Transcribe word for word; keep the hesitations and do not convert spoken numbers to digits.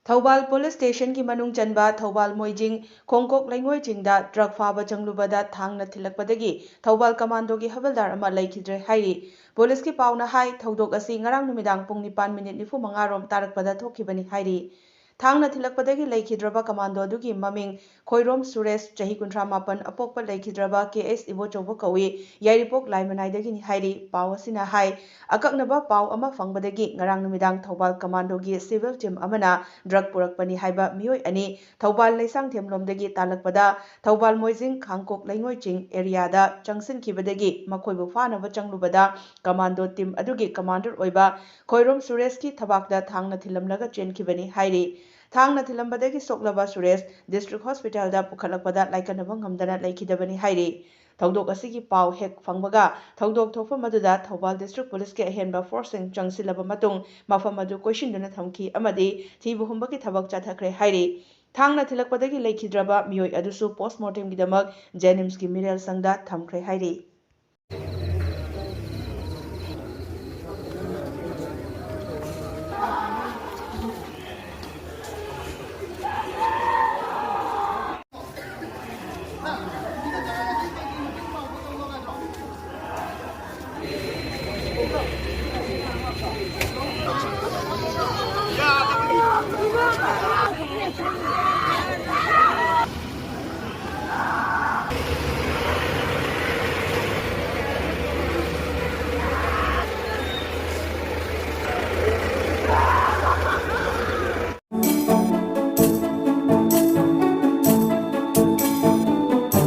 Thoubal police ꯁ꯭ꯇꯦꯁꯟꯒꯤ ꯃꯅꯨꯡ ꯆꯟꯕ ꯊꯧꯕꯥꯜ ꯃꯣꯏꯖꯤꯡ ꯈꯣꯡꯀꯣꯛ ꯂꯩꯉꯣꯏ ꯆꯤꯡꯗ ꯗ꯭ꯔꯒ ꯐꯥꯕ ꯆꯪꯂꯨꯕꯗ ꯊꯥꯡꯅ ꯊꯤꯜꯂꯛꯄꯗꯒꯤ ꯊꯧꯕꯥꯜ ꯀꯃꯥꯟꯗꯣꯒꯤ ꯍꯋꯜꯗꯥꯔ ꯑꯃ ꯂꯩꯈꯤꯗ꯭ꯔꯦ ꯍꯥꯏꯔꯤ꯫ ꯄꯨꯂꯤꯁꯀꯤ ꯄꯥꯎꯅ ꯍꯥꯏ, ꯊꯧꯗꯣꯛ ꯑꯁꯤ ꯉꯔꯥꯡ ꯅꯨꯃꯤꯗꯥꯡ ꯄꯨꯡ ꯅꯤꯄꯥꯟ ꯃꯤꯅꯤꯠ ꯅꯤꯐꯨ ꯃꯉꯥ ꯔꯣꯝ ꯇꯥꯔꯛꯄꯗ ꯊꯣꯛꯈꯤꯕꯅꯤ ꯍꯥꯏꯔꯤ꯫ ꯊꯥꯡꯅ ꯊꯤꯜꯂꯛꯄꯗꯒꯤ ꯂꯩꯈꯤꯗ꯭ꯔꯕ ꯀꯃꯥꯟꯗꯣ ꯑꯗꯨꯒꯤ ꯃꯃꯤꯡ ꯈꯣꯏꯔꯣꯝ ꯁꯨꯔꯦꯁ, ꯆꯍꯤ ꯀꯨꯟꯊ꯭ꯔꯥ ꯃꯥꯄꯟ, ꯑꯄꯣꯛꯄ ꯂꯩꯈꯤꯗ꯭ꯔꯕ ꯀꯦ ꯑꯦꯁ ꯏꯕꯣꯆꯧꯕ ꯀꯧꯏ, ꯌꯥꯏꯔꯤꯄꯣꯛ ꯂꯥꯏꯃꯅꯥꯏꯗꯒꯤꯅꯤ ꯍꯥꯏꯔꯤ꯫ ꯄꯥꯎ ꯑꯁꯤꯅ ꯍꯥꯏ, ꯑꯀꯛꯅꯕ ꯄꯥꯎ ꯑꯃ ꯐꯪꯕꯗꯒꯤ ꯉꯔꯥꯡ ꯅꯨꯃꯤꯗꯥꯡ ꯊꯧꯕꯥꯜ ꯀꯃꯥꯟꯗꯣꯒꯤ ꯁꯤꯚꯤꯜ ꯇꯤꯝ ꯑꯃꯅ ꯗ꯭ꯔꯒ ꯄꯨꯔꯛꯄꯅꯤ ꯍꯥꯏꯕ ꯃꯤꯑꯣꯏ ꯑꯅꯤ ꯊꯧꯕꯥꯜ ꯂꯩꯁꯥꯡꯊꯦꯝꯂꯣꯝꯗꯒꯤ ꯇꯥꯜꯂꯛꯄꯗ ꯊꯧꯕꯥꯜ ꯃꯣꯏꯖꯤꯡ ꯈꯥꯡꯀꯣꯛ ꯂꯩꯉꯣꯏ ꯆꯤꯡ ꯑꯦꯔꯤꯌꯥꯗ ꯆꯪꯁꯤꯟꯈꯤꯕꯗꯒꯤ ꯃꯈꯣꯏꯕꯨ ꯐꯥꯅꯕ ꯆꯪꯂꯨꯕꯗ ꯀꯃꯥꯟꯗꯣ ꯇꯤꯝ ꯑꯗꯨꯒꯤ ꯀꯃꯥꯟꯗꯔ ꯑꯣꯏꯕ ꯈꯣꯏꯔꯣꯝ ꯁꯨꯔꯦꯁꯀꯤ ꯊꯕꯥꯛꯇ ꯊꯥꯡꯅ ꯊꯤꯜꯂꯝꯂꯒ ꯆꯦꯟꯈꯤꯕꯅꯤ ꯍꯥꯏꯔꯤ꯫ ꯊꯥꯡꯅ ꯊꯤꯜꯂꯝꯕꯗꯒꯤ ꯁꯣꯛꯂꯕ ꯁꯨꯔꯦꯁ ꯗꯤꯁꯇ꯭ꯔꯤꯛ ꯍꯣꯁꯄꯤꯇꯥꯜꯗ ꯄꯨꯈꯠꯂꯛꯄꯗ ꯂꯥꯏꯀꯠꯅꯕ ꯉꯝꯗꯅ ꯂꯩꯈꯤꯗꯕꯅꯤ ꯍꯥꯏꯔꯤ꯫ ꯊꯧꯗꯣꯛ ꯑꯁꯤꯒꯤ ꯄꯥꯎ ꯍꯦꯛ ꯐꯪꯕꯒ ꯊꯧꯗꯣꯛ ꯊꯣꯛꯐꯝ ꯑꯗꯨꯗ ꯊꯧꯕꯥꯜ ꯗꯤꯁꯇ꯭ꯔꯤꯛ ꯄꯨꯂꯤꯁꯀꯤ ꯑꯍꯦꯟꯕ ꯐꯣꯔꯁꯁꯤꯡ ꯆꯪꯁꯤꯜꯂꯕ ꯃꯇꯨꯡ ꯃꯐꯝ ꯑꯗꯨ ꯀꯣꯏꯁꯤꯟꯗꯨꯅ ꯊꯝꯈꯤ ꯑꯃꯗꯤ ꯊꯤꯕ ꯍꯨꯝꯕꯒꯤ ꯊꯕꯛ ꯆꯠꯊꯈ꯭ꯔꯦ ꯍꯥꯏꯔꯤ꯫ ꯊꯥꯡꯅ ꯊꯤꯜꯂꯛꯄꯗꯒꯤ ꯂꯩꯈꯤꯗ꯭ꯔꯕ ꯃꯤꯑꯣꯏ ꯑꯗꯨꯁꯨ ꯄꯣꯁꯃꯣꯔꯇꯦꯝꯒꯤꯗꯃꯛ ꯖꯦꯅꯤꯝꯁꯀꯤ ꯃꯤꯔꯦꯜ ꯁꯪꯗ ꯊꯝꯈ꯭ꯔꯦ ꯍꯥꯏꯔꯤ꯫